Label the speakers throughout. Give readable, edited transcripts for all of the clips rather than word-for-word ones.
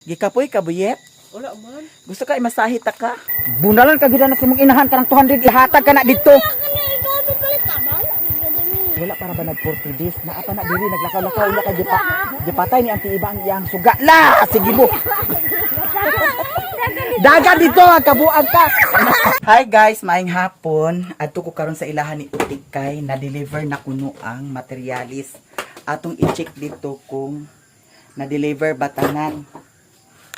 Speaker 1: Gikapoy ka, buyet?
Speaker 2: Wala man.
Speaker 1: Gusto ka imasahe ta ka? Bunalan ka gid na sa imong inahan kanang 200 ihatag ka na dito. Wala para ba nag 40 days? Naa pa na diri naglakaw-lakaw ila kay gipa. Gipatay ni ang tiiba ang iyang suga. La, sige mo. Daga dito ang kabuang ka. Hi guys, maayong hapon. Adto ko karon sa ilahan ni Utik kay na-deliver na kuno ang materialis. Atong i-check dito kung na-deliver ba tanan.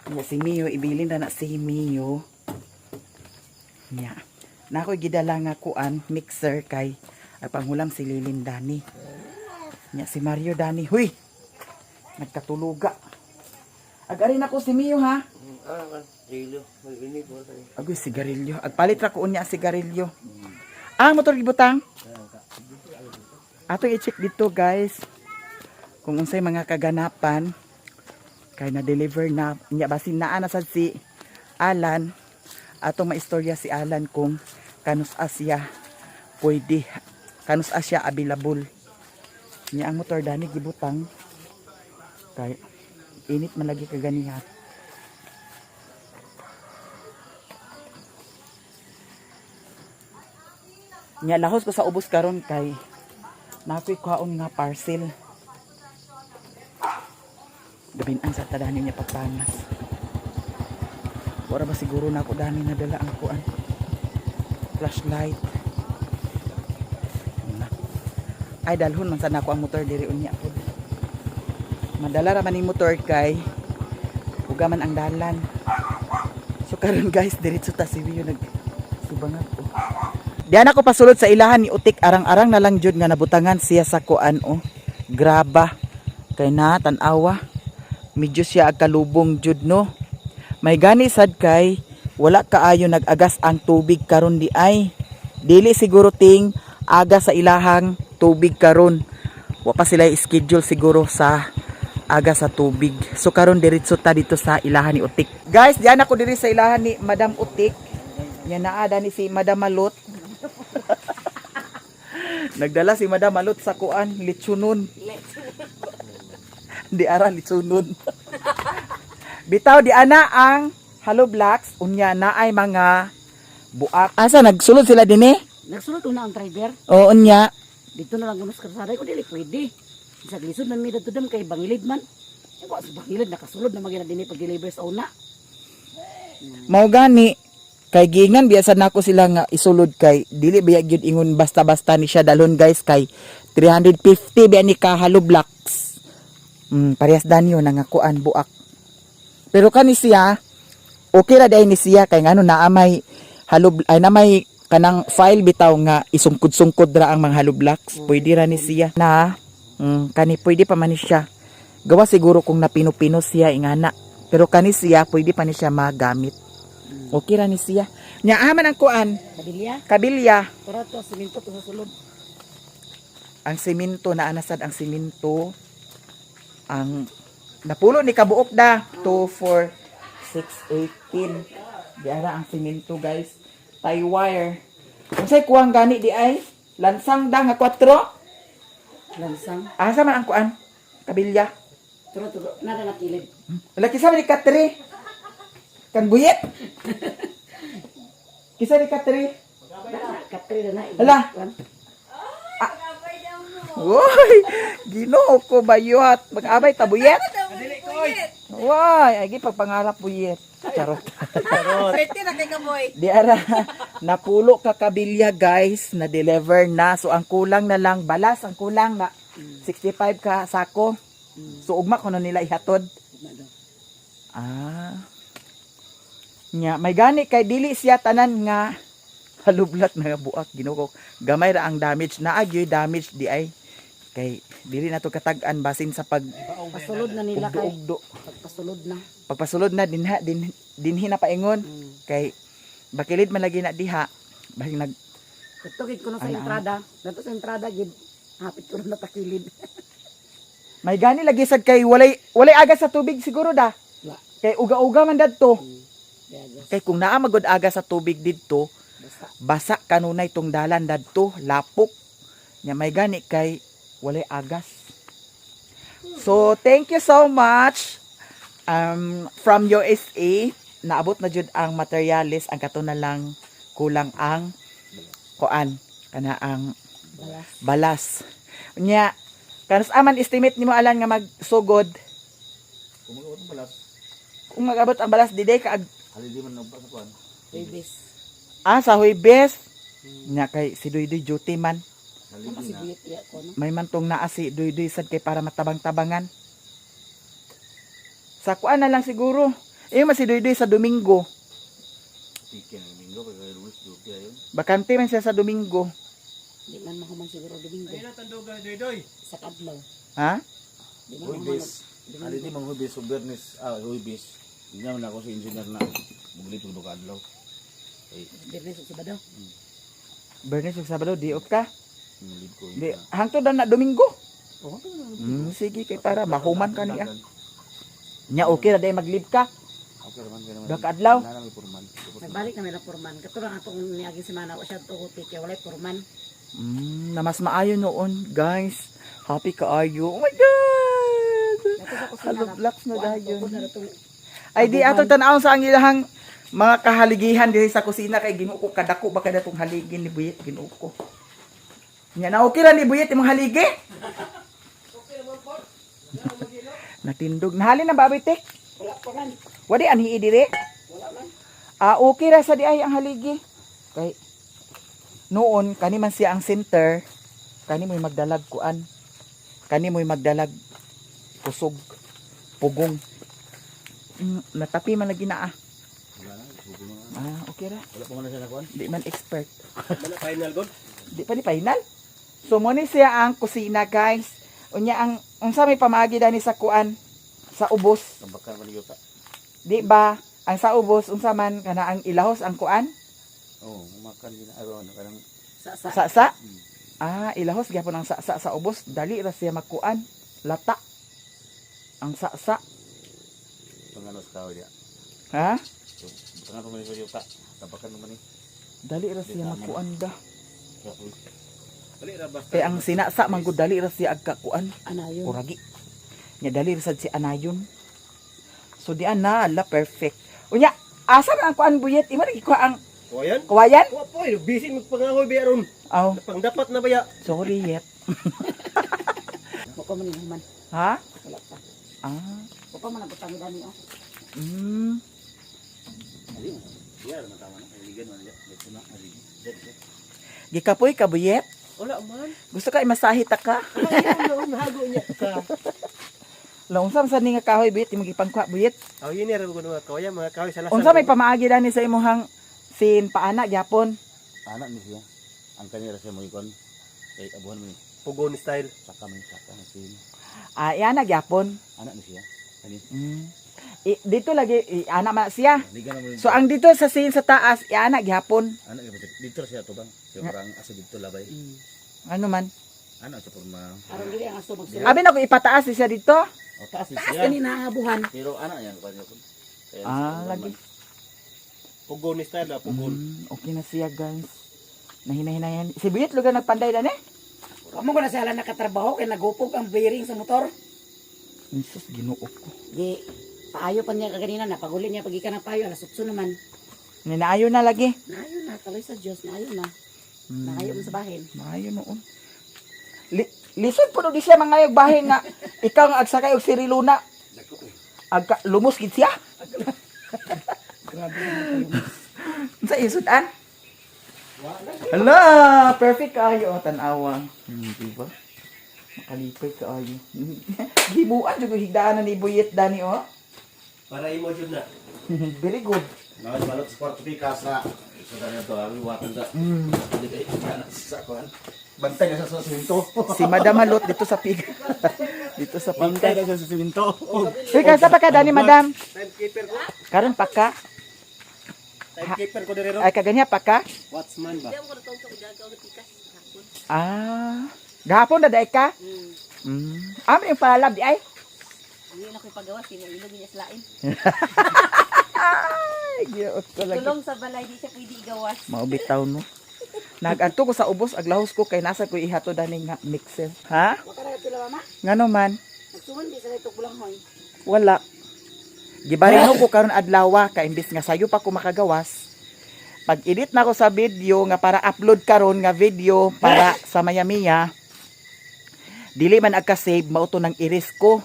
Speaker 1: Nya si Mio, ibilin na na si Mio. Nya. Na ako'y gidala nga kuan mixer kay ay panghulam si Lilin Dani. Nya si Mario Dani. Huy! Nagkatuluga. Agari na ko si Mio ha.
Speaker 2: Ah, man. Dilo. Mag-inig mo tayo.
Speaker 1: Agoy sigarilyo. Agpalit ra ko unya ang sigarilyo. Ah, motor gibutang. Ato i-check dito guys. Kung unsay mga kaganapan kay na-deliver na nya basin naa na sad si Alan. Atong maistorya si Alan kung kanus Asia pwede kanus Asia available. Nya ang motor dani gibutang kay init man lagi kaganiha. Nya lahos ko sa ubos karon kay nakoy kwaon nga parcel. Gabin ang sa tadani niya pagpangas. Wala ba siguro na ako dani nadala ang kuan. Flashlight. Ano na. Ay dalhon man sad nako ang motor diri unya pud. Madala ra man ning motor kay uga man ang dalan. So karon guys, diretso ta si Wio nag subangat oh. Diyan ako pasulod sa ilahan ni Utik, arang-arang na lang jud nga nabutangan siya sa kuan oh. Graba kay na tan-awa. Medyo siya agkalubong jud no. May gani sad kay wala kaayo nag-agas ang tubig karon di ay. Dili siguro ting aga sa ilahang tubig karon. Wa pa sila schedule siguro sa aga sa tubig. So karon diretso ta dito sa ilahan ni Utik. Guys, diyan ako diri sa ilahan ni Madam Utik. Nya naa ni si Madam Malot. Nagdala si Madam Malot sa kuan, litsunon. Di ara litsunon. Bitaw di ana ang hollow blocks unya na ay mga buak. Asa nagsulod sila dinhi?
Speaker 3: Nagsulod una ang driver.
Speaker 1: Oo unya.
Speaker 3: Dito na lang gunos karsada ko dili pwede. Sa lisod man mi dadto dam kay bangilid man. Eh, wa sa bangilid nakasulod na magina dinhi pag deliver sa una.
Speaker 1: Mao gani kay giingnan biya sad nako sila nga isulod kay dili biya gyud ingon basta-basta ni siya dalhon guys kay 350 biya ni ka hollow blocks. Parehas danyo na nga kuan buak. Pero kani siya okay ra dai ni siya kay ngano naa may hollow ay na may kanang file bitaw nga isungkod-sungkod ra ang mga hollow blocks. Pwede ra ni siya na kani pwede pa man ni siya. Gawa siguro kung napino-pino siya ingana. Pero kani siya pwede pa ni siya magamit. Okay ra ni siya. Nya aman ang kuan,
Speaker 3: Kabilya,
Speaker 1: kabilya.
Speaker 3: para to simento to sa sulod.
Speaker 1: Ang simento na anasad ang simento. Ang napulo ni kabuok da 2 4 6 18. Diara ang simento guys. Tie wire. Unsay kuwang gani di ay? Lansang da nga 4.
Speaker 3: Lansang.
Speaker 1: Asa man ang kuan? Kabilya.
Speaker 3: Turo to nada na kilid.
Speaker 1: Wala kisa man ni katri. Kan buyet. Kisa ni katri.
Speaker 3: Na katri na na.
Speaker 1: Hala. Uy, Ginoo ko bayot. Mag-abay ta buyet. Uy, ay pagpangarap buyet. Charot.
Speaker 4: Swerte na kay kaboy.
Speaker 1: Di ara, napulo ka kabilya guys, na deliver na. So ang kulang na lang balas, ang kulang na 65 ka sako. So ugma kuno nila ihatod. Ah. Nya, may gani kay dili siya tanan nga halublat na nga buak Ginoo ko. Gamay ra ang damage na agyoy damage di ay kay dili na to katag-an basin sa pag
Speaker 3: Pasulod na nila kay
Speaker 1: ugdo-ugdo.
Speaker 3: pagpasulod na.
Speaker 1: Pagpasulod na dinha din dinhi na paingon kay bakilid man lagi na diha basin nag
Speaker 3: Dito gid kuno sa
Speaker 1: Ana, ana.
Speaker 3: entrada. Dito sa entrada gid hapit ko na takilid.
Speaker 1: May gani lagi sad kay walay walay aga sa tubig siguro da.
Speaker 3: Wa.
Speaker 1: Kay uga-uga man dadto.
Speaker 3: Kaya
Speaker 1: Kay kung naa magod aga sa tubig didto,
Speaker 3: basta
Speaker 1: basa kanunay tong dalan dadto, lapok. Nya may gani kay walay agas. So, thank you so much. From USA, naabot na jud ang materialis, ang kato na lang kulang ang kuan kana ang
Speaker 3: Balas.
Speaker 1: Balas. Nya kanus aman estimate nimo, Alan, nga magsugod?
Speaker 5: Kung mag-abot ang balas,
Speaker 1: Kung mag-abot ang balas diday ka
Speaker 5: halili man ang sa kuan.
Speaker 3: Babies.
Speaker 1: Ah, sa Huwebes. Nya kay si Duyduy duty man.
Speaker 5: Halili
Speaker 3: Ano si
Speaker 5: na.
Speaker 3: Buyet iya ko no?
Speaker 1: May mantong naa si Duyduy sad kay para matabang-tabangan. Sa kuan na lang siguro. Eh man si Duyduy sa Domingo.
Speaker 5: Tiki ng Domingo, pag Lunes, duty ayun.
Speaker 1: Bakante man siya sa Domingo.
Speaker 3: Di man mahuman siguro Domingo.
Speaker 2: Ayun na tanduga, doy doy.
Speaker 3: Sa kadlaw.
Speaker 1: Ha?
Speaker 3: Di man mahuman.
Speaker 5: Huwebes, halili mang Huwebes, o Biyernes, Huwebes. Hindi naman ako si engineer na buglit ko kadlaw. Ay,
Speaker 3: Biyernes ug Sabado.
Speaker 1: Bernes ug Sabado di off ka.
Speaker 5: mulid ko.
Speaker 1: Di hangtod na na Domingo.
Speaker 5: Oh,
Speaker 1: Sige kay para mahuman ka niya. Nya okay ra day mag-leave ka.
Speaker 5: Okay naman, kaya naman.
Speaker 1: Duha ka adlaw.
Speaker 5: Wala na may purman.
Speaker 3: Nagbalik na may purman. Kato lang atong niaging semana wa siya tugot kay walay purman.
Speaker 1: Na mas maayo noon, guys. Happy kaayo. Oh my God!
Speaker 3: Dato sa kusina.
Speaker 1: Hello, blocks na dayon.
Speaker 3: Tukod na itong
Speaker 1: Ay di atong tan-awon sa ang ilahang mga kahaligihan diri sa kusina kay Ginoo ko, kadako ba kada tong haligin ni Buyet, Ginoo ko. Nya na okay ra ni Buyet imong haligi? Natindog nahalin ang baboy tik.
Speaker 3: Wala pa man.
Speaker 1: Wadi anhi dire.
Speaker 3: Wala man.
Speaker 1: Ah, okay ra sa di ay ang haligi. Kay noon kani man siya ang center, kani mo'y magdalag kuan. Kani mo'y magdalag kusog pugong. Natapi man lagi na ah.
Speaker 5: Wala na, suko na.
Speaker 1: Ah, okay ra.
Speaker 5: Wala pa man na siya nakuan.
Speaker 1: Di man expert.
Speaker 2: Wala final god.
Speaker 1: Di pa ni final. So mo ni siya ang kusina, guys. Unya ang unsa may pamaagi dani sa kuan sa ubos.
Speaker 5: Tambakan man yuta.
Speaker 1: Di ba? Ang sa ubos unsa man kana ang ilahos ang kuan?
Speaker 5: Oh, makan din araw ano kanang
Speaker 3: Sa sa.
Speaker 1: Sasa. Ah, ilahos gyapon ang sasa sa ubos, dali ra siya magkuan. Lata. Ang sasa.
Speaker 5: pangano sa kahoy diya.
Speaker 1: Ha?
Speaker 5: So, butangan pa man sa yuta. Tambakan man ni.
Speaker 1: Dali ra siya magkuan da.
Speaker 5: Kaya, uy,
Speaker 2: Dali ra basta.
Speaker 1: Kay ang sinasa man gud dali ra siya agkakuan.
Speaker 3: Anayon.
Speaker 1: Kuragi. Nya dali ra sad si anayon. So di ana, ala perfect. Unya, asa man ang kuan, Buyet? Imo ra gikuha ang
Speaker 2: Kawayan?
Speaker 1: kawayan?
Speaker 2: Wa po, busy magpangahoy biya ron.
Speaker 1: Oh,
Speaker 2: Pang dapat na baya.
Speaker 1: sorry yet.
Speaker 3: Wa pa man human.
Speaker 1: Ha?
Speaker 3: Wala pa.
Speaker 1: Ah.
Speaker 3: Wa pa man ang butang dani oh.
Speaker 5: Iya, naman tama na. Kaibigan man niya. Dito na, haligi. Diyan, diyan.
Speaker 1: Gikapoy ka, Buyet?
Speaker 2: Wala man.
Speaker 1: Gusto ka imasahe ta ka?
Speaker 2: Ay, nahago niya ka.
Speaker 1: Launsa man sad ni nga kahoy, Buyet, imong gipangkuha, Buyet?
Speaker 2: Oh, yun ra ko mga kawayan, mga kahoy sa
Speaker 1: Unsa may pamaagi dani sa imong sin paana gyapon?
Speaker 5: Anak ni siya. Ang kanira siya mo ikon. Kay abuhan mo ni.
Speaker 2: Pugon style.
Speaker 5: Saka man saka na sin.
Speaker 1: Ah, iana gyapon.
Speaker 5: Anak ni siya. Kani.
Speaker 1: Dito lagi ana man siya.
Speaker 5: Ligan mo.
Speaker 1: So ang dito sa sin sa taas, iana gyapon.
Speaker 5: Anak gyud dito ra siya to bang. Siya parang asa dito labay.
Speaker 1: Ano man?
Speaker 5: Anak sa porma.
Speaker 3: Aron dili ang aso magsulod.
Speaker 1: Abi na ko ipataas siya dito.
Speaker 5: O taas ni
Speaker 3: Taas
Speaker 5: siya.
Speaker 3: kani na ang abuhan.
Speaker 5: Pero anak niya kuan niya. Kaya
Speaker 1: Ah, lagi.
Speaker 2: Pugon style ba, pugon.
Speaker 1: Okay na siya, guys. Nahinahinayan. Si Buyet lugar nagpanday dan eh.
Speaker 3: Wa mo ko na sila nakatrabaho kay nagupog ang bearing sa motor.
Speaker 1: Jesus, Ginoo ko.
Speaker 3: Di paayo pa niya kaganina na paguli niya pagikan ng payo alas 8 naman.
Speaker 1: Ninaayo na lagi.
Speaker 3: Naayo na kaloy sa Dios, naayo na. Naayo mo sa bahin.
Speaker 1: Maayo noon. Lisod po di siya mangayog bahin nga ikaw nga agsakay og si Riluna. Agka lumos gid siya.
Speaker 3: Grabe naman kayo.
Speaker 1: Unsa isudan? Hala, perfect kaayo oh, tan-awa. Di ba? Makalipay kaayo. Gibuan jud ko higdaan ni Buyet dani oh.
Speaker 2: Para imo jud na.
Speaker 1: Very good.
Speaker 5: Mga balot sa kwarto pikas na. Isa na to, ang iwatan sa. Hindi kayo anak sa kuan. Bantay na sa siminto.
Speaker 1: Si Madam Halot dito sa pig. Dito sa
Speaker 5: Bantay
Speaker 1: pigkas.
Speaker 5: na sa siminto.
Speaker 1: Uy, kansa pa ka dani, Madam?
Speaker 2: Timekeeper ko.
Speaker 1: Karon pa ka?
Speaker 2: Timekeeper ko dire ron.
Speaker 1: Ay kaganya pa ka?
Speaker 2: Watchman ba?
Speaker 1: Ah, gahapon na dai ka? Amo yung palalab di ay.
Speaker 4: Hindi na ko ipagawa, sino ilog niya slain.
Speaker 1: Ay, giot ko lagi.
Speaker 4: Tulong sa balay, di siya pwede igawas.
Speaker 1: Maubitaw no. Nagadto ko sa ubos aglahos ko kay nasa ko ihato dani nga mixer. Ha?
Speaker 3: Wa ka na tula mama.
Speaker 1: Ngano man?
Speaker 3: Nagsuman di sa itong bulanghoy.
Speaker 1: Wala. Gibarino ko karon adlaw kay imbis nga sayo pa ko makagawas. Pag-edit na ko sa video nga para upload karon nga video para sa Mayamiya, dili man agka-save, mao to nang iris ko.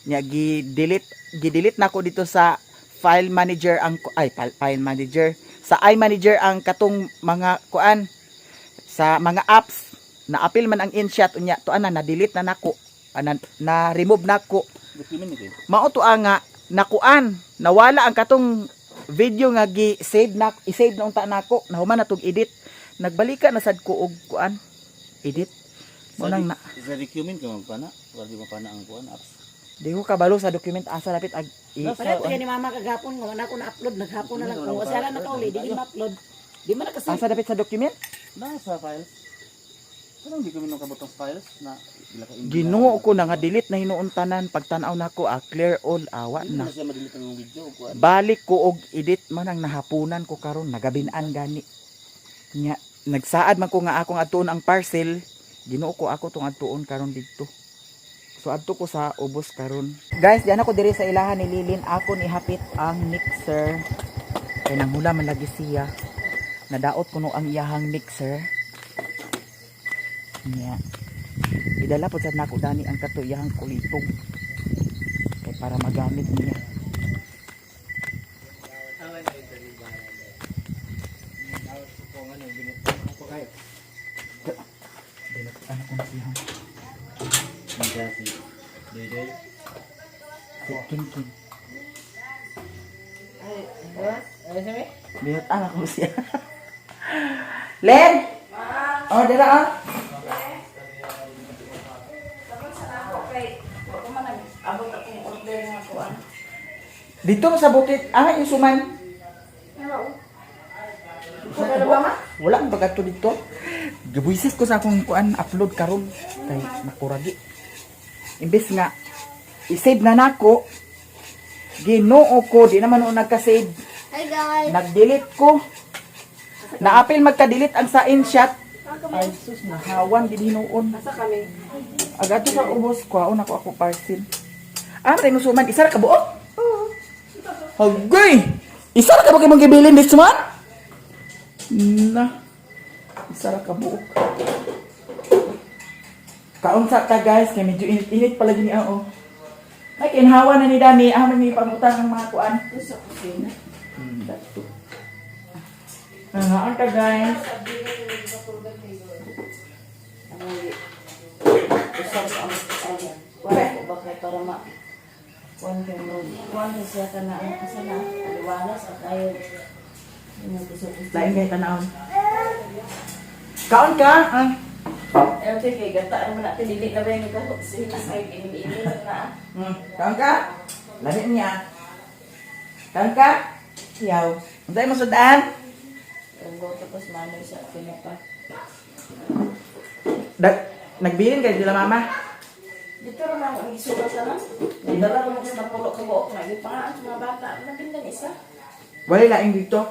Speaker 1: Nya gi-delete, gi-delete na ko dito sa file manager ang ay file manager sa iManager ang katong mga kuan sa mga apps na apil man ang InShot. Unya to ana na delete na nako, ana na remove nako.
Speaker 5: Document ni.
Speaker 1: Mao to ang nga nakuan, nawala ang katong video nga gi save na, i-save na unta nako. Nahuman na tog edit, nagbalika na sad ko og kuan, edit mo nang na.
Speaker 5: Sa document ka magpana, wala di mapana ang kuan apps.
Speaker 1: Di ko kabalo sa document asa lapit ag i,
Speaker 3: Pareho kaya ni mama kagapon nga wala ko na-upload, naghapon na lang ko. Kasi ala nakauli, di gid ma-upload. Di man nakasave.
Speaker 1: Asa dapit sa document?
Speaker 5: Nasa files. Anong document ng kabutong files na ila ka
Speaker 1: Ginoo ko na nga delete na hinuon tanan. Pagtan-aw nako, ah, clear all, awa
Speaker 5: Hindi
Speaker 1: na.
Speaker 5: na siya madelete ang video kuan.
Speaker 1: Balik ko og edit man ang nahapunan ko karon, nagabinaan gani. Nya nagsaad man ko nga akong adtuon ang parcel. Ginoo ko, ako tong adtuon karon didto. So adto ko sa ubos karon. Guys, diyan ako diri sa ilahan ni Lilin, ako ni hapit ang mixer. Kay nanghula man lagi siya. Nadaot kuno ang iyahang mixer. Nya. Idala po sa nako dani ang kato iyahang kulitong. Kay para magamit niya. Ano kung siya? Si Kim Kim. Bihot ang ako siya. Len! Oh, dira ah. Dito sa bukit, ah, yung suman. Wala ang bagat to dito. Gibuisis ko sa akong kuan upload karon kay makuragi. Imbes nga i-save na nako, Ginoo ko, di naman noon nagka-save.
Speaker 6: Hi guys!
Speaker 1: Nag-delete ko. Naapil magka-delete ang sa InShot. Ay sus, nahawan din hinuon.
Speaker 3: Asa kami?
Speaker 1: Agato sa ubos ko, una ko ako parcel. Ah, may musuman, isa ra ka buok? Hagay! Isa ra ka buok imong gibilin this man? Na. Isa ra ka buok. Kaunsa ta guys, kay medyo init-init pala gini oh. Ay, kinhawa na ni Dani, ah, man ni pangutang ang mga kuan.
Speaker 3: Sa kusina.
Speaker 1: Dato. Nangaan ka guys.
Speaker 3: Usab ang ay, wala ko ba kay para ma kuan kay mo. Kuan siya ka na ang asa na aliwalas at ayo.
Speaker 1: Lain kay tanawon. Kaon ka? Ah.
Speaker 4: Okay, kay gata naman natin dili na ba yung ikaw sina kay inim na.
Speaker 1: Kaon ka? Lami niya. Kaon ka? Yaw. Unsay mo sudan?
Speaker 4: Ang tapos manoy sa pinapa.
Speaker 1: Dag nagbilin kay sila mama.
Speaker 4: Dito ra man ang gisugat sa lang. Dala ra mo sa napulo ka buok na gipangaan sa mga bata. Nabindan isa.
Speaker 1: Wala laing dito.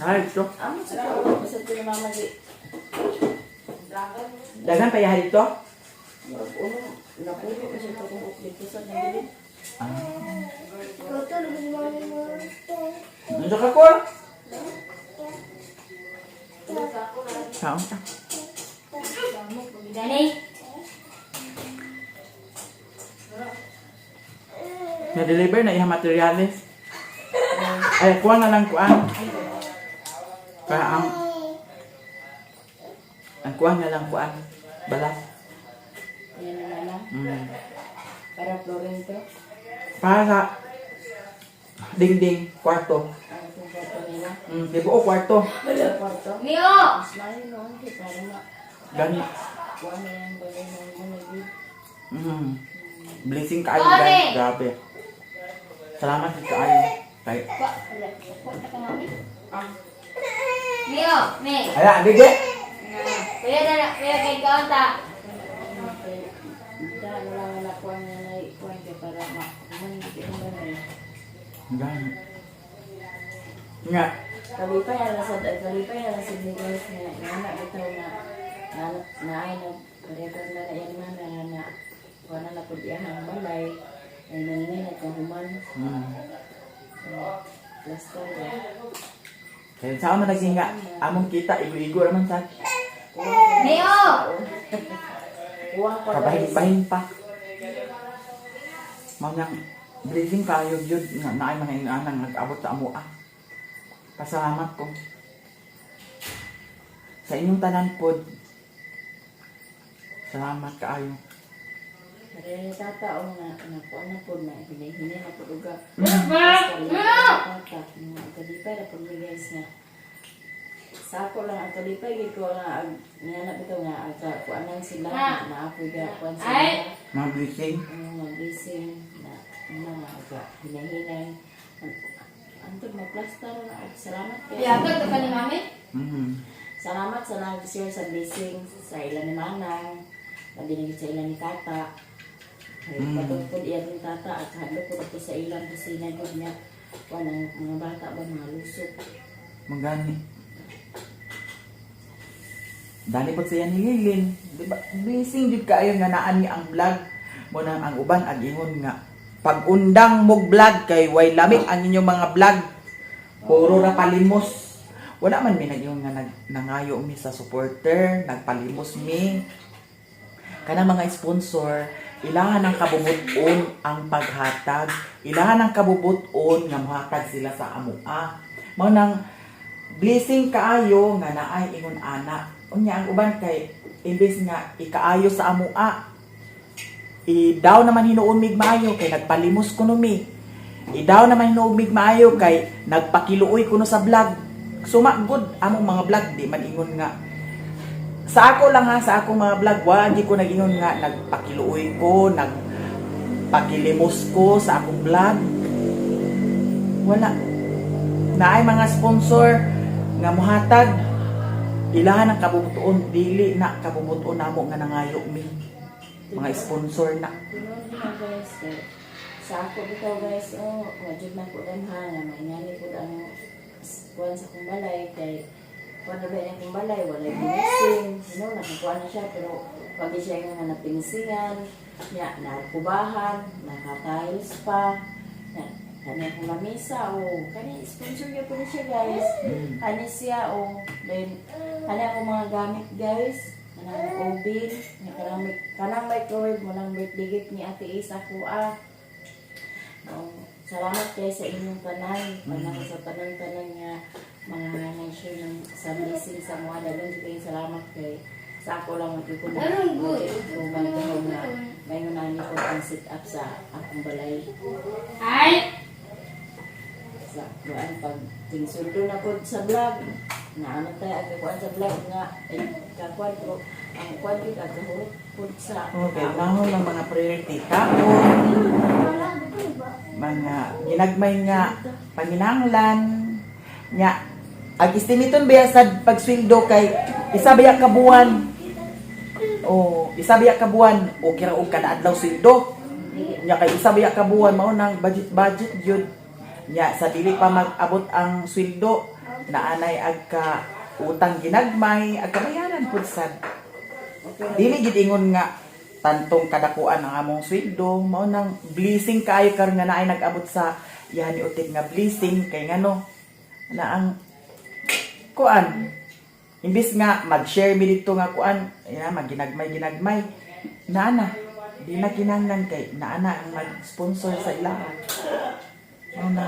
Speaker 1: Ha, dito.
Speaker 4: Amo sa kaulo basta dito mama di.
Speaker 1: Dagan pa yaha dito.
Speaker 4: Murag uno napulo kasi ito kung dito sa nabilin.
Speaker 1: Unsa ka ko? Kaon ka.
Speaker 6: Dani!
Speaker 1: Na-deliver na iha materials. Ay, kuha na lang kuan. Para ang kuha na lang kuan. Balas.
Speaker 4: Yan na lang. Para Florento.
Speaker 1: Para sa dingding, kwarto.
Speaker 4: Ang kung kwarto nila.
Speaker 1: Di buo kwarto.
Speaker 4: Wala kwarto.
Speaker 6: Mio!
Speaker 4: Mas maayo noon kay para ma
Speaker 1: Gani.
Speaker 4: kuan na yung balay mo mo na gid.
Speaker 1: Blessing kaayo guys. Grabe. Salamat sa kaayo. Kay.
Speaker 6: Mio! Me!
Speaker 1: Ala, bigay.
Speaker 6: Kuya dala, kuya kay kaunta.
Speaker 4: Da na lang na kuan na na kuan kay para ma man gid ang balay.
Speaker 1: Gani. Nga.
Speaker 4: Kalipay na lang sa kalipay na lang sa guys nga nga na bitaw na na na ay na record na na yan na na na kuan na na pud iyang balay ay nangin na kahuman. Plaster ba.
Speaker 1: Kaya sa man naging nga among kita igo-igo raman sa
Speaker 6: Mio!
Speaker 4: Kuha ko guys.
Speaker 1: kabahin-bahin pa. Mao nang blessing kayo gyud nga naay mga inanang nag-abot sa amoa. Pasalamat ko. Sa inyong tanan pod. Salamat kaayo.
Speaker 4: Dari tata o nga nga kuan na po na hinahinay na po uga. Tata nga kalipay na po mi guys nga. Sako lang ang kalipay gid ko nga nga na bitaw nga ang kuan lang sila na ako ga kuan sila.
Speaker 1: Mga blessing.
Speaker 4: Ang mga blessing na na nga aga hinahinay. Antod maplaster na og salamat kay.
Speaker 6: Yagod ka ni mami?
Speaker 4: Salamat sa nag-share sa blessing sa ilan ni Manang, labi na gyud sa ilan ni Tata. Kay patungkol iya ni Tata at hadlok ko to sa ilang kusina gud niya. Kuan ang mga bata ba mga lusok.
Speaker 1: Magani. Dali po siya ni Lilin. Di ba? Blessing jud kaayo nga naan ni ang vlog. Mo nang ang uban ag ingon nga pag-undang mog vlog kay way lami ang inyong mga vlog. Puro ra palimos. Wala man mi nag-ingon nga nangayo mi sa supporter, nagpalimos mi. Kanang mga sponsor, ilahan ang kabubut-on ang paghatag, ilahan ang kabubut-on nga mohatag sila sa amoa. Mao nang blessing kaayo nga naay ingon ana. Unya ang uban kay imbes nga ikaayo sa amoa, idaw naman hinuon mig maayo kay nagpalimos kuno mi. Idaw naman hinuon mig maayo kay nagpakiluoy kuno sa vlog. Suma good among mga vlog di man ingon nga sa ako lang ha, sa akong mga vlog, wa di ko nag-ingon nga nagpakiluoy ko, nagpakilimos ko sa akong vlog. Wala. Naay mga sponsor nga muhatag ilahan ang kabubuton dili na kabubuton namo nga nangayo mi. Mga sponsor na.
Speaker 4: Tinuod na guys kay sa ako bitaw guys oh wa jud man ko damha nga maingani pud ang kuan sa akong balay kay kuan na ba ang akong balay walay finishing you know nakakuan na siya pero pag siya nga napininsingan niya nakubahan naka-tiles pa na kani akong lamisa o kani sponsor gyud po ni siya guys, kani siya o then kani akong mga gamit guys, kanang oven nga kanang kanang microwave mo nang birthday gift ni Ate Isa ko ah. Oo. Salamat kay sa inyong tanan, tanan sa tanan-tanan nga mga nag-share ng sa blessing sa mga dalon kayo salamat kay sa ako lang magkikun.
Speaker 6: Anong good?
Speaker 4: Kung na may nani ko ang sit up sa akong balay
Speaker 6: Ay!
Speaker 4: Sa kuan pag tingsuldo na ko sa vlog na ano tayo ag kuan sa vlog nga ay kakuan ko ang kuan gyud ag kahurot pud sa
Speaker 1: Okay, mao lang mga priority kaon, mga ginagmay nga panginahanglan nya ag estimaton biya sa pagsweldo kay isa biya ka buwan o isa biya ka buwan o kira og kada adlaw sweldo nya kay isa biya ka buwan mao nang budget budget gyud nya sa dili pa mag-abot ang sweldo naanay ag ka utang ginagmay ag kabayaran pud sad dili gid ingon nga tantong kadakuan ang among sweldo mao nang blessing kaayo karon nga naay nag-abot sa iyahan ni Utik nga blessing kay ngano na ang kuan imbis nga mag-share mi dito nga kuan ya maginagmay ginagmay naana di na kinahanglan kay naana ang mag-sponsor sa ilaha mao na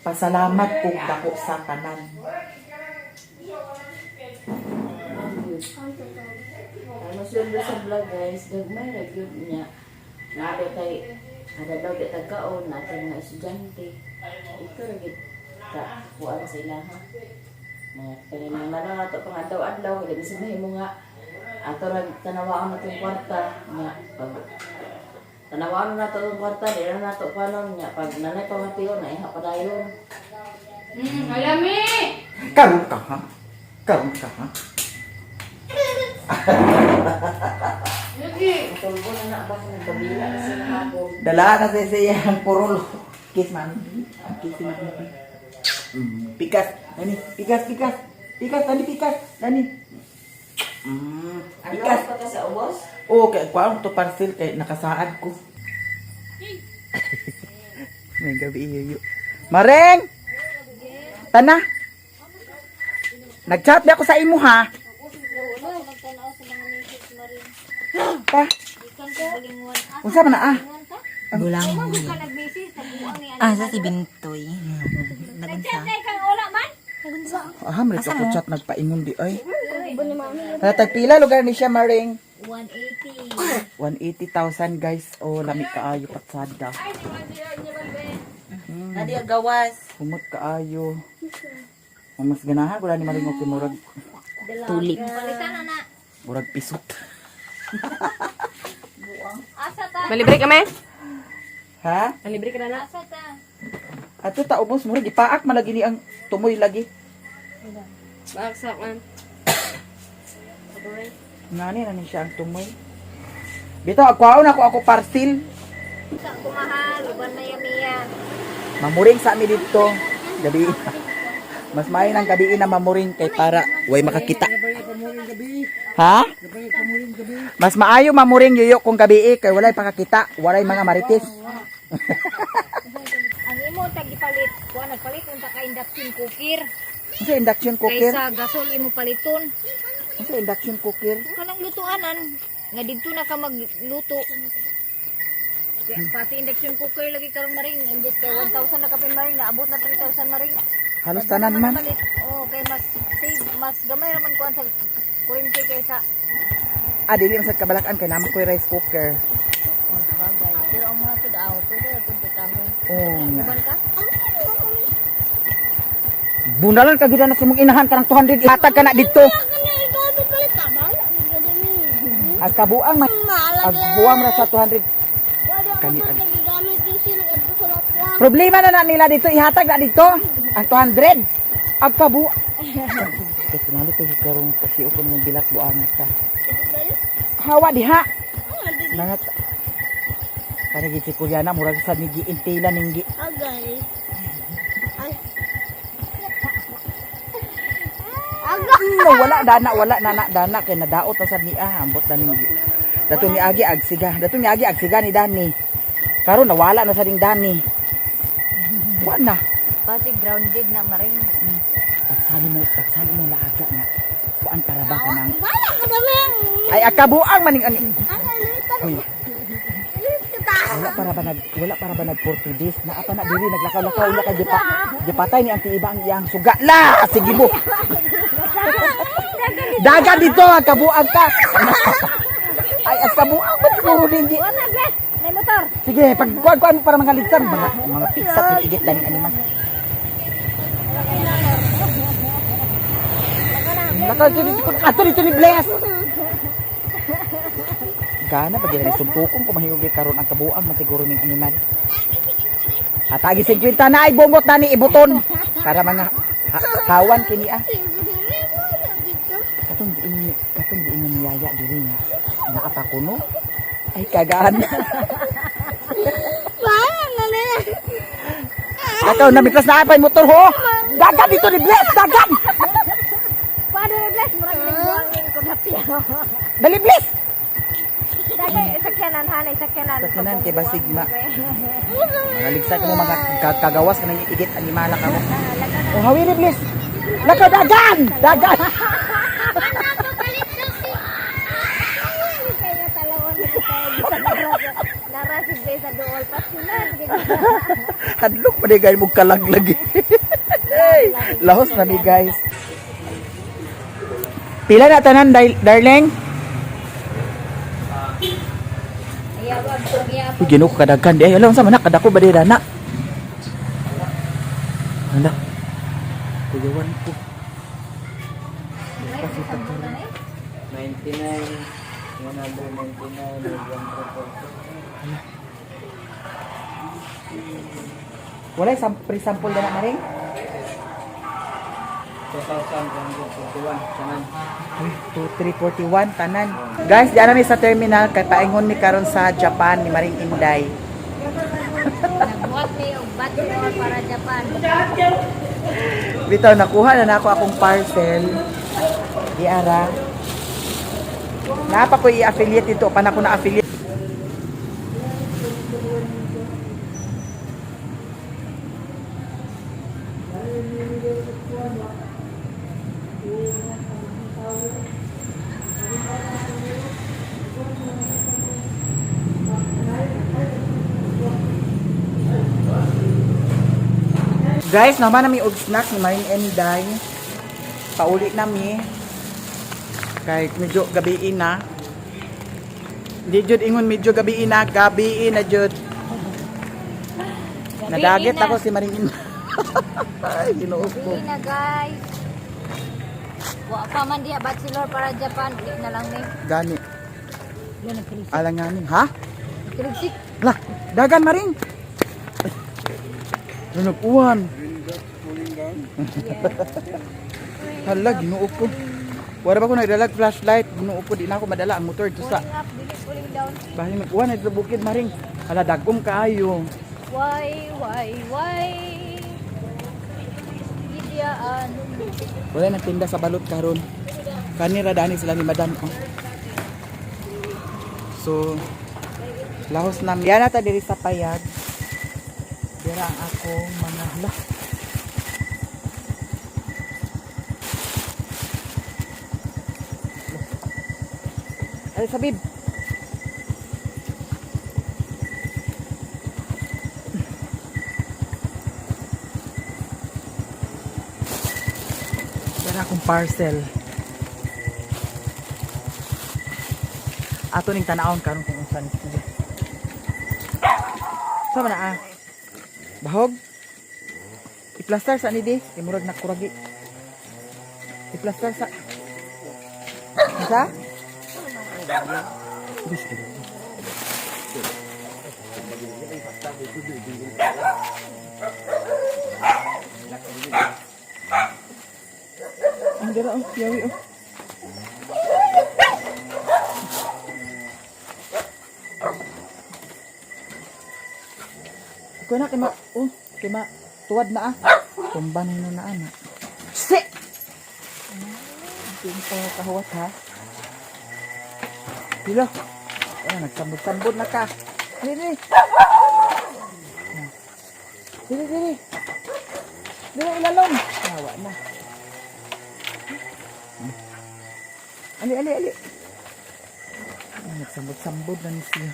Speaker 1: pasalamat kog dako sa tanan.
Speaker 4: Ano sweldo sa vlog guys, gagmay ra gyud niya. Naado tay kada daw di tagkaon natin mga estudyante. Ito ra gyud ka kuan sa ilaha. Na panginahanglan na ato pang adlaw-adlaw dili sa mahimo nga ato ra tanawaan na itong kwarta nga pag tanawaan na nato itong kwarta di na nato kuanon nga pag nanay pamatiyon na iha padayon.
Speaker 6: Alami!
Speaker 1: Karon ka ha, karon ka ha.
Speaker 6: Lagi!
Speaker 4: Ang tulgo na na ba kung kabila na sa hapon.
Speaker 1: Dala na sa siya ang purol. Kiss mami. Kiss si mami. Pikas. Dani, pikas, pikas. Pikas, dani, pikas. Dani.
Speaker 4: Ano
Speaker 1: Pikas.
Speaker 4: pa ka sa ubos?
Speaker 1: Oo, kay kuan to parcel kay nakasaad ko. May gabi iyo. Mareng! Tana! Nag-chat ba ako sa imo ha? Ta. Unsa man na ah?
Speaker 7: Bulang. Ah, sa si Bintoy. Nagunsa.
Speaker 1: Ah, marit ako chat nagpaingon di ay. Hala, tagpila lugar ni siya Maring? 180. 180,000 guys. Oh, lami kaayo patsada.
Speaker 7: Nadi gawas.
Speaker 1: Humot kaayo. Ang mas ganahan ko ni Maring okay murag
Speaker 7: Tulip.
Speaker 1: murag pisot.
Speaker 6: Malibre kami?
Speaker 1: Ha?
Speaker 6: Malibre ka na na?
Speaker 1: Ato ta ubos murag ipaak man lagi ni ang tumoy lagi.
Speaker 6: Baksak man.
Speaker 1: Ngani na ni siya ang tumoy. Bitaw agkuhaon ako ako parcel. Mamuring sa amin dito. Gabi. Mas maayo ng gabi na mamuring kay para way makakita. Ha? Mas maayo mamuring yuyo kung gabi kay walay pakakita, walay mga marites.
Speaker 6: Ang imo tag ipalit, kuha nagpalit unta ka induction cooker.
Speaker 1: Unsa induction cooker?
Speaker 6: Kaysa gasol imo paliton.
Speaker 1: Unsa induction cooker?
Speaker 6: Kanang lutuanan nga didto na ka magluto. Kaya pati induction cooker lagi karon maring imbes kay 1,000 na kapin maring naabot na 3,000 maring.
Speaker 1: Halos tanan man.
Speaker 6: Palit. Oh, kay mas save, mas gamay raman kuan sa kuryente kaysa
Speaker 1: Ah, dili man sad kabalakan kay namo koy rice cooker.
Speaker 6: oh, bagay. Pero ang mga tudaw, pwede ra pud kahoy.
Speaker 1: Oh, nga.
Speaker 6: Uban ka?
Speaker 1: Bunalan ka gid na sa imong inahan karang 200 ihatag ka na didto. Ang kabuang man ang buwang ra sa 200 kani Problema na na nila dito ihatag na dito ang 200. Ang kabu. Kaya to karon kasi ukon mong bilat buangat ka. Hawa diha. Nangat. Kani gid si Kulyana murag sa ni giintila ning gi. No, wala dana wala nana dana kay nadaot na sad niya ambot na ning Dato ni Agi agsiga, dato ni Agi agsiga ni Dani. Karon nawala na sa ding Dani. Wa na.
Speaker 6: Pati grounded na maring.
Speaker 1: Pagsali mo laaga na. Kuan para ba ka nang Ay akabuang maning ani. Uy. Wala para ba nag 40 days na apa na diri naglakaw-lakaw ila kay gipa gipatay ni ang tiiba ang iyang suga. La sige mo. Daga dito ang kabuang ka. Ay as kabuang man siguro din di.
Speaker 6: Wala bless, may motor.
Speaker 1: Sige, pag kuan kuan mo para mga ligsan mga pizza tigit dani anima. Lakaw dito ato dito ni Bless. Gana ba gina suntukon ko mahiyog karon ang kabuang man siguro ning animal. Atagi 50 na ay bungot na ni ibuton para mga hawan kini ah. Katong giingon ni Yaya diri nga naa pa kuno. Ay kagaan. Akaw na miklas na apay motor ho. Dagan dito ni Bless, dagan.
Speaker 6: Paano na bless, murag ning buangin ko na piya.
Speaker 1: Dali Bless.
Speaker 6: Dagay sakyanan hanay sakyanan.
Speaker 1: Sakyanan, kay basig ma. Mga ligsa ka mo mga kagawas ka nang igit animala ka mo. Oh, hawiri Bless. Lakaw dagan, dagan.
Speaker 6: Kaya talawan na tayo Nara si Bless sa duol pasulan.
Speaker 1: Hadlok pa di gay mo kalaglag. Hey, lahos na mi guys. Pila na tanan darling? Uy, Ginoo ko kadaghan di ay alam sa man kadako ba di dana. Hala. Kuyawan ko.
Speaker 2: 99, 199, 144.
Speaker 1: Wala sam pre-sample na na rin.
Speaker 2: 2,141. Tanan.
Speaker 1: Uy, 2341 tanan. Guys, diyan na mi sa terminal kay paingon mi karon sa Japan ni Maring Inday.
Speaker 6: Nagbuhat ni og batmore para Japan.
Speaker 1: Bitaw nakuha na nako akong parcel. Di ara. Napa ko i-affiliate dito pa na ko na affiliate. Guys, naman nami og snack ni Maring Enday. Pauli nami. Kahit medyo gabi na. Di jud ingon medyo gabi na, gabi na jud. Nadagit ako si Maring Inday. Ay, Ginoo ko.
Speaker 6: Gabi na guys. Wa pa man diha bachelor para Japan, uli na lang ni.
Speaker 1: Gani. Alanganin, ha?
Speaker 6: Kiligsik.
Speaker 1: Lah, dagan Maring. Ay, uwan. Hala, Ginoo ko. Wala ba ko nagdalag flashlight? Ginoo ko, di na ako madala ang motor dito sa
Speaker 6: Pulling up, dili pulling down.
Speaker 1: Bahin mag-uwan na sa bukid Maring. Hala, dagom kaayo.
Speaker 6: Why? Gidyaan.
Speaker 1: Wala nang tinda sa balot karon. Kanira dani sila ni Madam. Oh. So, lahos na. Yan nata diri sa payag. Dira ang akong mga hala. Ay, sabib. Dara akong parcel. Ato ning tanawon karon kung unsa ni siya. Sama na ah. Bahog. I-plaster sa ni di, kay murag nakuragi. I-plaster sa. Sa? Ang dara oh, yawi oh. Ikaw na kay ma oh, kay ma tuwad na ah. Tumba na yun na ana. Si. Hindi pa kahuwat ha. Pilo. Wala, nagsambot-sambot na ka. Dili, dili. Dili, dili. Dili, ilalong. Tawa na. Ali, ali, ali. Ay, nagsambot-sambot na ni siya.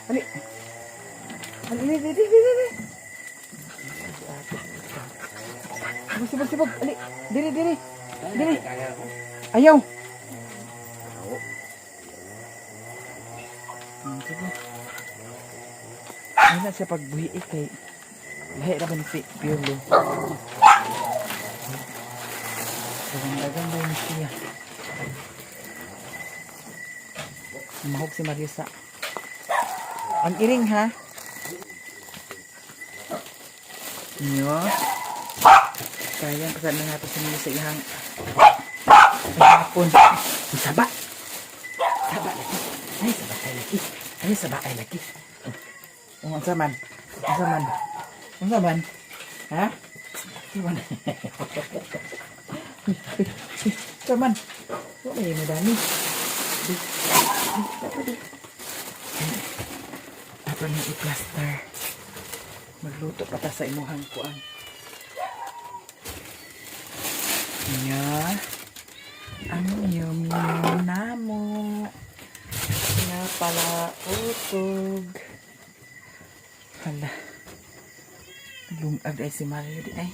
Speaker 1: Ali. Ali, ali, ali, ali, ali. Sibog, sibog, sibog. Ali, diri, diri. Diri. Ayaw. Sige. Ay na siya pagbuhi eh, kay lahi ra ba ni si Piolo. Dagan-dagan ba ni siya. Mahog si Marisa. Ang iring ha. Niyo. Kaya pasal na natin sa mga sa ihang hapon. Saba. Saba lagi. Ay saba ay lagi. Ay saba ay lagi. Oh, unsa man? Unsa man? Unsa man? Ha? Unsa man? Unsa man? Wa may mo dani. Ato ni i-plaster. Magluto pa ta sa imuhang kuan. Nya. Ang yum yum namo. Nga pala utog. Hala. Lungag ay si Mario di ay.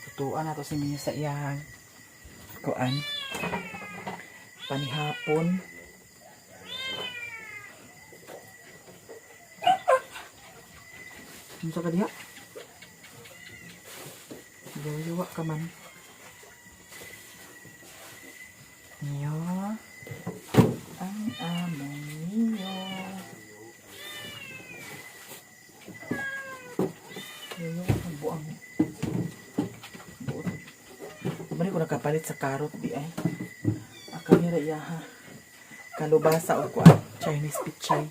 Speaker 1: Tutuan na to si Mio sa iyang kuan. Panihapon. Unsa ka diha? Yawa ka man. Niyo. Ang among niyo. Niyo ang buang. Buot. Mali ko nakapalit sa karot di ay. Akamira iya ha. Kalubasa o kuan. Chinese pichay.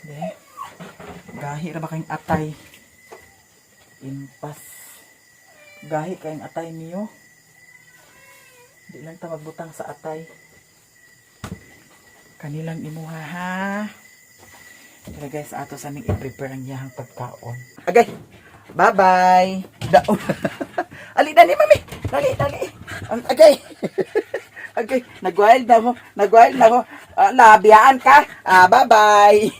Speaker 1: De. Gahi ra ba kayong atay? Impas. Gahi kayong atay niyo. Di lang ta magbutang sa atay. Kanilang imuha ha. Tara guys, ato sa aming i-prepare ang iyahang pagkaon. Okay. Bye-bye. Daon. Ali dali mami. Dali dali. Okay. Okay, nagwild na ako. Nagwild na ako. Ah, labiyaan ka. Ah, bye-bye.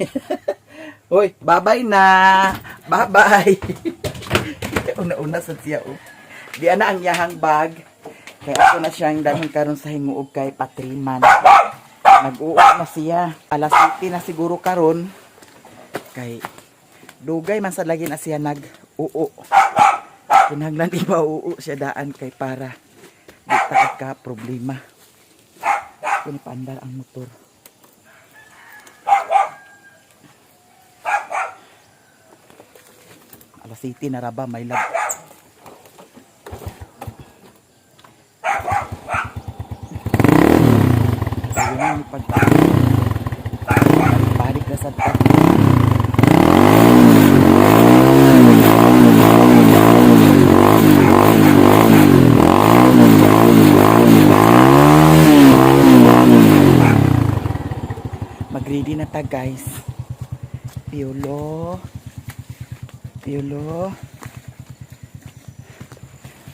Speaker 1: Hoy, bye-bye na. Bye-bye. Una-una sa siya oh. Di ana ang iyahang bag. Kaya ako na siyang dahon karon sa hinguog kay Patriman. Nag-uok na siya. Alas 7 na siguro karon. Kay dugay man sa lagi na siya nag-uo. Kinahanglan di ba uo siya daan kay para di ta ka problema. Kuni paandar ang motor. Alas 7 na ra ba may lag. Sabi na ni pag balik na sa ta. Mag-ready na ta guys. Piolo. Piolo.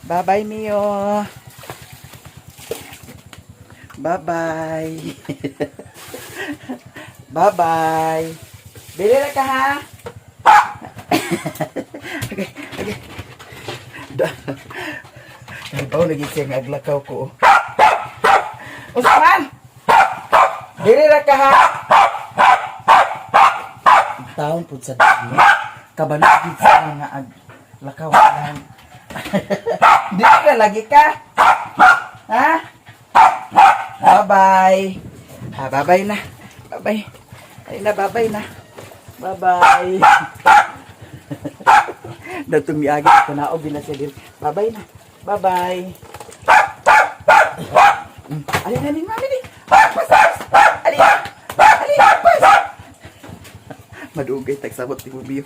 Speaker 1: Bye-bye Mio. Bye-bye. Bye-bye. Bili na ka ha. Okay, okay. Da. Ay, naging siya nga aglakaw ko. oh. Usman! Dili ra ka ha. Taon pud sa dili. Kabalo gid sa nga ag lakaw lang. Di ka lagi ka. Ha? Bye-bye. Ah, bye-bye na. Bye-bye. Ay na, bye-bye na. Bye-bye. Datong miagi ko na og na siya diri. Bye-bye na. Bye-bye. Alin na ni mami ni. Pas, pas. Alin. Alin, pas. Madugay tagsabot ni Bubio.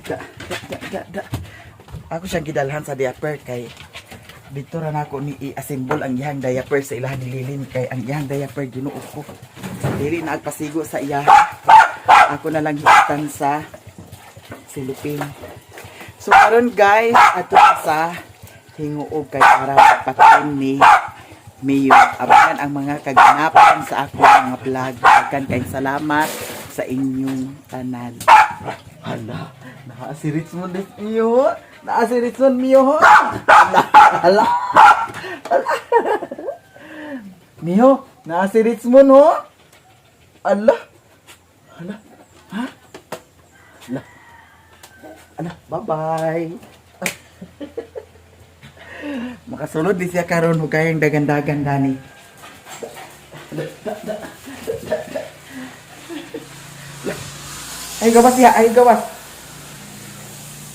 Speaker 1: Da, da, da, da, da. Ako siyang gidalhan sa diaper kay dito ra nako ni i-assemble ang iyang diaper sa ilahan ni Lilin kay ang iyang diaper Ginoo ko. Dili na agpasigo sa iya. Ako na lang hitan sa silupin. So karon guys, ato sa hinguog kay para pagpatuon ni Mio. Abangan ang mga kaganapan sa ako mga vlog. Daghan kay salamat sa inyong tanan. Hala, naa si Richmond is Mio. Naa si Richmond Mio. Hala, hala. Hala. Mio, naa si Richmond ho. Hala. Hala. Ha? Hala. Hala, bye-bye. Makasulod di siya karon hugayang dagan-dagan dani. Ay gawas siya, ay gawas.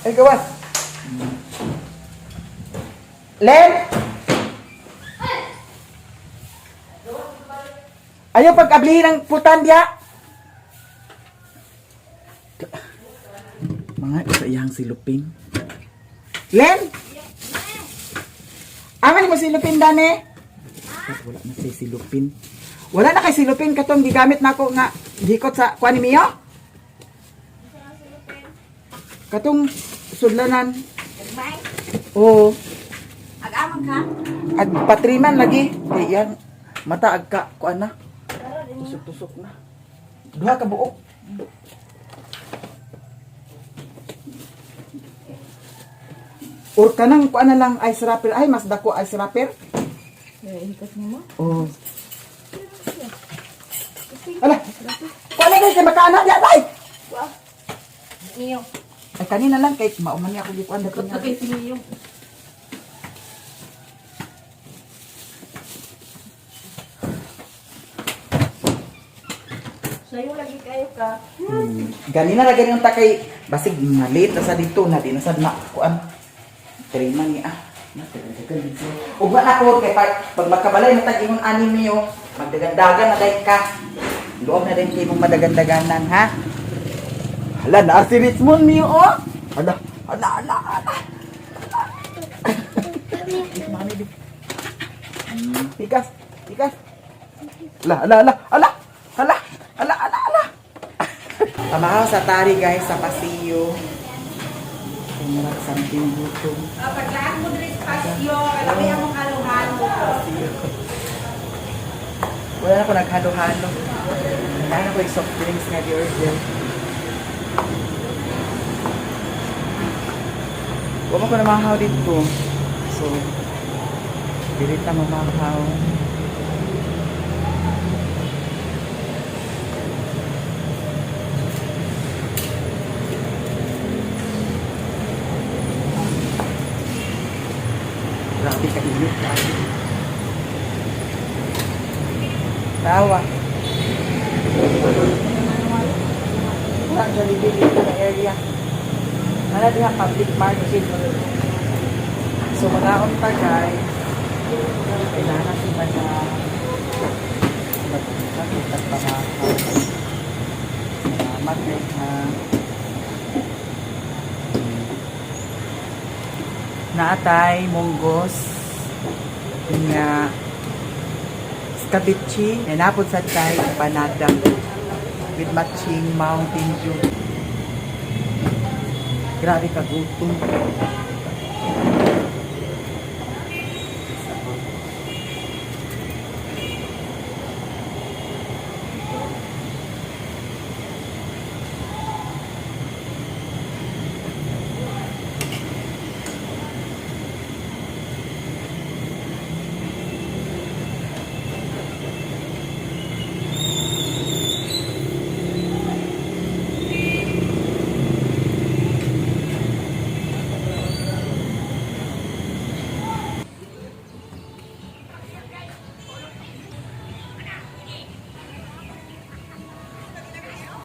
Speaker 1: Ay gawas. Len! Ayaw pag-ablihin ang putan diya. Mga isa iyang silupin. Len! Aman mo silupin dani? Wala na kay silupin. Wala na kay silupin katong gigamit nako nga gikot sa kuan ni Mio. Katong sudlanan. Oo.
Speaker 4: Ag-amang ka?
Speaker 1: Ag patriman lagi. Kay iyang mata ag ka kuan na. Tusok-tusok na. Duha ka buok. Or kanang kuan na lang ice wrapper ay mas dako ice wrapper.
Speaker 4: Ikat mo mo?
Speaker 1: Oo. Ala. Kuan na kay makaana diya tay.
Speaker 6: Niyo.
Speaker 1: Ay kanina lang kay mauman niya ako gikuan dato niya.
Speaker 3: Kay Piniyo.
Speaker 4: Sayo lagi kayo ka.
Speaker 1: Ganina ra ganin ta kay basig malit na sa dito na di na sad na kuan. Trima ni ah. Na dagan dito. Ug na ko kay pag, pag magkabalay na tag ingon ani miyo, magdagandagan na dai ka. Luom na din kay mong madagandaganan ha. Hala na si Richmond miyo oh. Hala, hala, hala, hala. Mami, di. Pikas, pikas. Ala, ala, ala, ala, ala, ala, ala, ala. Pamahaw sa tari guys, sa pasiyo. Kaya something gutom.
Speaker 8: Paglaan mo diri sa pasyo, kalami ang halo-halo.
Speaker 1: Wala na ko naghalo-halo. Wala na ko yung soft drinks nga di-order. Wala ko namahaw dito. So, dili ta mamahaw. Grabe ka init. Grabe. Tawa. Wala ang Jollibee dito na area. Wala diha public market. So mga pa guys. Kailangan si Madam. Magkakit at pamakaw. Salamat guys ha. Naatay, munggos, nga Scabichi, nanapod sa tay empanada with matching Mountain Dew. Grabe ka gutom.